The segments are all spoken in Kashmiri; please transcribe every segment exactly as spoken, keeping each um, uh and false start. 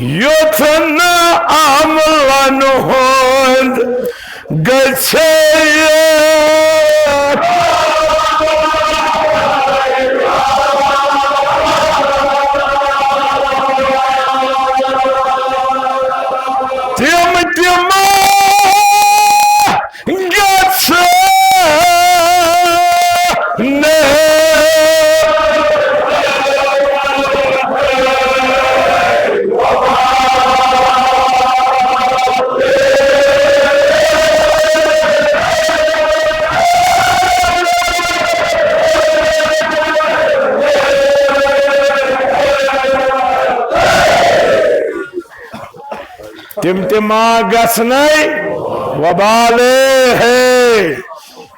یُتھ نہٕ عملن ہُنٛد گژھِ۔ تِم تہِ ما گژھِ نہٕ۔ تِم تہِ ما گژھنَے وبالے ہے،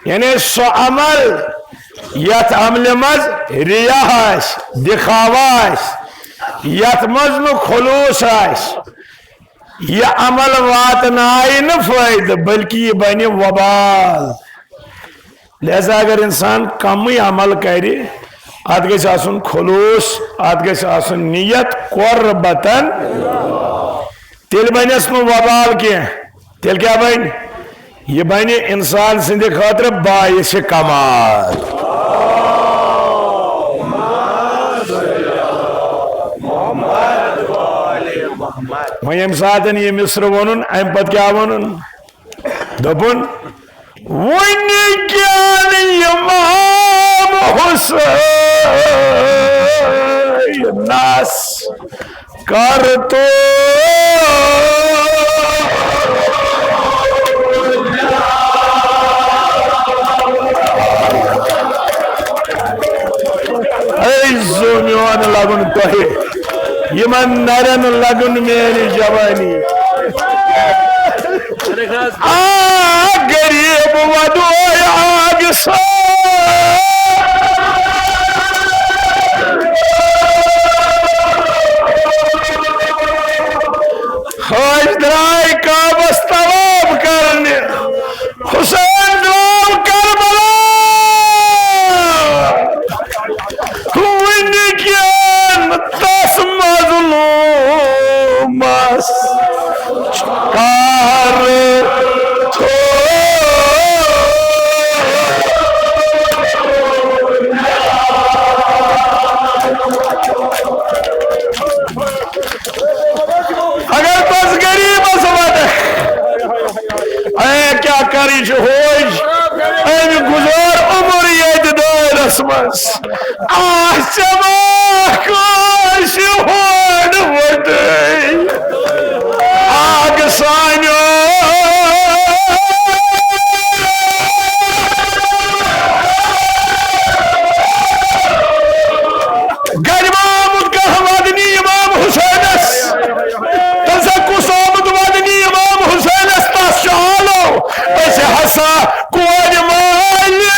یعنی سُہ عمل یَتھ عملہِ منٛز ریا آسہِ، دِکھاوا آسہِ، یَتھ منٛز نہٕ خلوص آسہِ، یہِ عمل واتنایہِ نہٕ فٲیدٕ، بلکہِ یہِ بنہِ وبال۔ لہذا اگر انسان کمٕے عمل کرِ، اتھ گژھِ آسُن خلوص، اتھ گژھِ آسُن نیت قربتن، تیٚلہِ بنٮ۪س نہٕ وبال کینٛہہ۔ تیٚلہِ کیٛاہ بنہِ؟ یہِ بنہِ انسان سٕنٛدِ خٲطرٕ باعث کمال۔ وۄنۍ ییٚمہِ ساتہٕ یہِ مصرٕ ووٚنُن، امہِ پتہٕ کیٛاہ ووٚنُن؟ دوٚپُن، وٕنہِ کٮ۪ن امام حسینس کر تو۔ اے زو میون لگُن تۄہہِ، یِمن نرٮ۪ن لگُن میٲنۍ جوانی۔ آ غریب ودوے آگ سان۔ حٲج درٛاے کعبس طواف کرنہِ، حسین درٛاو کربلا۔ وٕنہِ کٮ۪ن تس مظلومس کر تھوٚو۔ اگر تس غریبس ودکھ، اے کیٛاہ کر، یہِ چھُ حٲج، أمۍ گُزار عمر ییٚتہِ دٲرس منٛز۔ آہ، ژےٚ ما کٲنٛسہِ ہورٕ وۄٹٕے؟ آگ سانیو۔ گرِ ما آمُت کانٛہہ ودنہِ امام حسینس؟ تٔمۍ سا کُس آمُت ودنہِ امام حسینس؟ تس چھُ آلو أسۍ ہسا کورِ مالہِ۔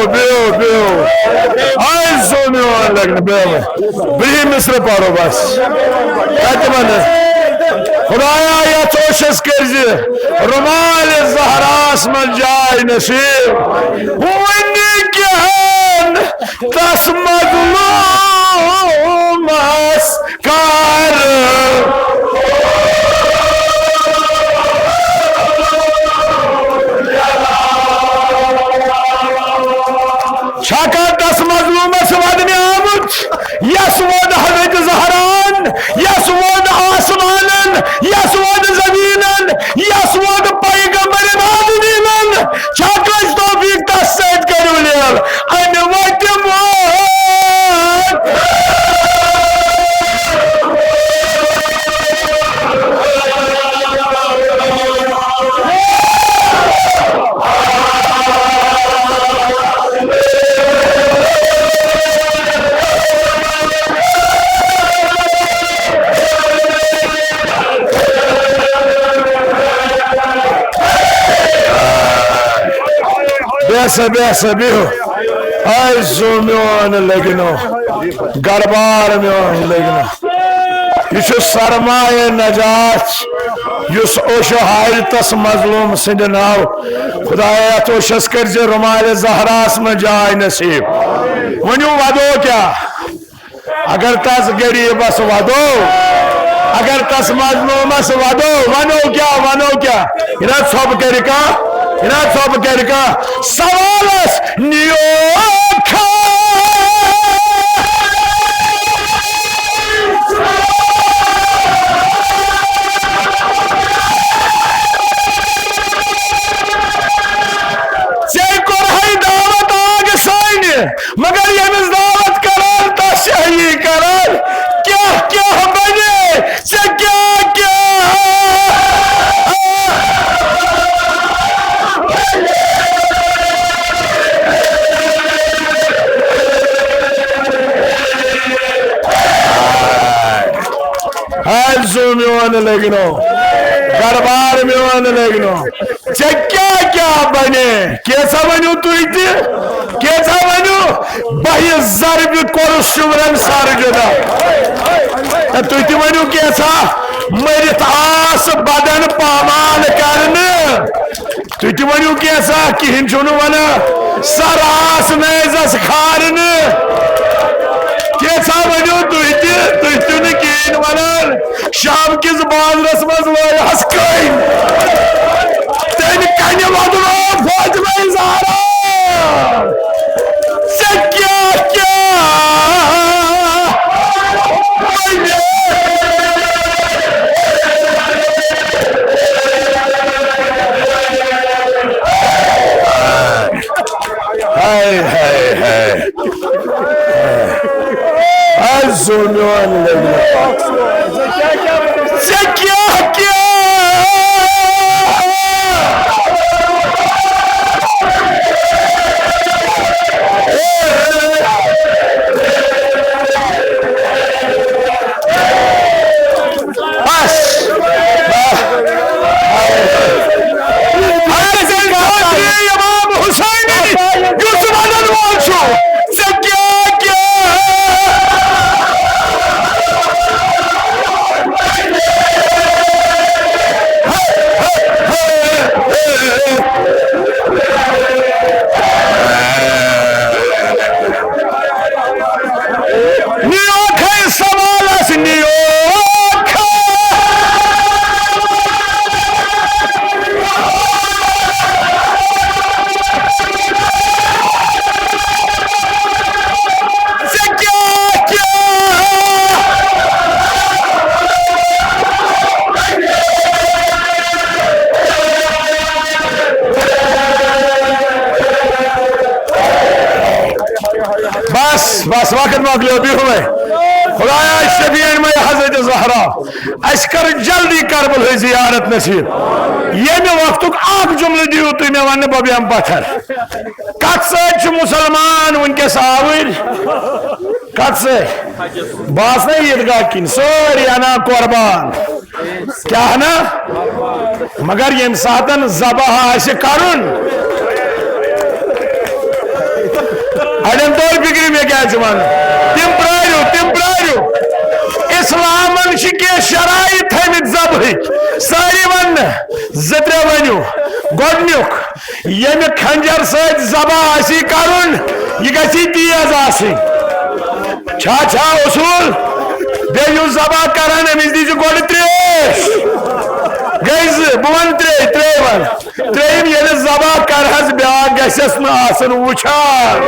بِہِو، بِہِو۔ آے زوٗ میون لگنہٕ، بِہِو۔ برٛہِم مصرٕ پرو بس۔ کتہِ ونہٕ؟ خدایا، یتھ اوشس کٔرزِ رُمالِ زہراہس منٛز جاے نصیب۔ وُنہِ کیٛاہ تس مظلومس کر۔ چھا کانٛہہ تس مظلومس ودنہِ آمُت، یس ووٚد حضرت زہران، یس ووٚد آسمانن، یس ووٚد زمینن، یس ووٚد پیغمبر نازنینن؟ چھا کٲنٛسہِ توفیق تس سۭتۍ؟ کٔرِو لیل۔ امہِ وتہِ موت۔ بیٚہہ سا، بیٚہہ سا، بِہِو۔ آے زوٗ میون لگنو، گربار میون لگنو۔ یہِ چھُ سرمایہ نجات، یُس اوشو حاجتس مظلوم سٕنٛدِ ناو۔ خدایا، یتھ اوشس کٔرزِ رُمالِ زہراہس منٛز جاے نصیب۔ ؤنِو، ودو کیٛاہ؟ اگر تس غریبس ودو، اگر تس مظلومس ودو، ونو کیٛاہ، ونو کیٛاہ؟ یہِ نا ژھۄپہٕ کرِ کانٛہہ، یہِ نا ژھۄپہٕ کرِ کانٛہہ۔ سوالس نیوکھا۔ ژےٚ کوٚرہَے دعوت آگ سانہِ، مگر ییٚمِس دعوت کران، تس چھِ ہی کران۔ کیٛاہ کیٛاہ بنے؟ ژےٚ کیٛاہ کیٛاہ؟ آے زوٗ میون لگنو، گربار میون لگنو۔ ژےٚ کیٛاہ کیٛاہ بنے؟ کینٛژھا ؤنِو تُہۍ تہِ، کینٛژھا ؤنِو۔ بہہِ ضربہِ کوٚرُس شُورن سر جُدا۔ تہٕ تُہۍ تہِ ؤنِو کینٛژھا، مٔرِتھ آس بدن پامال کرنہٕ۔ تُہۍ تہِ ؤنِو کینٛژھا، کِہیٖنۍ چھُو نہٕ ونان۔ سر آس نیزس کھارنہٕ۔ کینٛژھا ؤنِو تُہۍ تہِ، تُہۍ تہِ نہٕ کِہیٖنۍ ونان۔ شام کِس بازرس منٛز وٲلۍ ہس کٔنۍ۔ تٔمۍ کنہِ وۄدنٲو فاطمہ زہرا۔ ژےٚ کیٛاہ کیٛاہ وَنہِ؟ ہاے، ہاے، ہاے۔ آز زوٗ میون لٔگۍ۔ ژےٚ کیٛاہ کیٛاہ؟ بس۔ حضرت امام حسینی یُس ونان وول چھُ، ژےٚ کیٛاہ کیٛاہ؟ نیوکھے سوالس نیوکھا۔ ژےٚ کیٛاہ کیٛاہ؟ بس، بس، وقت مۄکلیو، بِہِو وۄنۍ۔ خدایا، شفیع مے حضرت زہرا، اَسہِ کر جلدی کربلہٕچ زیارت نصیب۔ ییٚمہِ وقتُک اکھ جملہٕ دِیِو تُہۍ مےٚ وننہٕ، بہٕ بیٚہمہٕ پتھر۔ کتھ سۭتۍ چھِ مُسلمان وٕنکیٚس آوٕرۍ؟ کتھ سۭتۍ؟ بہٕ آس نا عیٖدگاہ کِنۍ سٲری انان قربان۔ کیٛاہ نا؟ مگر ییٚمہِ ساتن ذبح آسہِ کرُن، اڑٮ۪ن توٚر فِکرِ مےٚ کیٛاہ چھُ وَنُن۔ تِم پرٛٲرِو، تِم پرٛٲرِو۔ اِسلامن چھِ کینٛہہ شرائط تھٲومٕتۍ ذبحٕکۍ۔ سٲری وَننہٕ، زٕ ترٛےٚ ؤنِو۔ گۄڈٕنیُک، ییٚمہِ خنجر سۭتۍ ذبح آسی کرُن، یہِ گژھی تیز آسٕنۍ۔ چھا، چھا اصوٗل؟ بیٚیہِ یُس ذبح کران، أمِس دیٖزِ گۄڈٕ ترٛیش۔ گٔے زٕ، بہٕ وَنہٕ ترٛے، ترٛے وَنہٕ۔ ترٛیٚیِم، ییٚلہِ ذبح کرہس، بیٛاکھ گژھٮ۪س نہٕ آسُن وٕچھان۔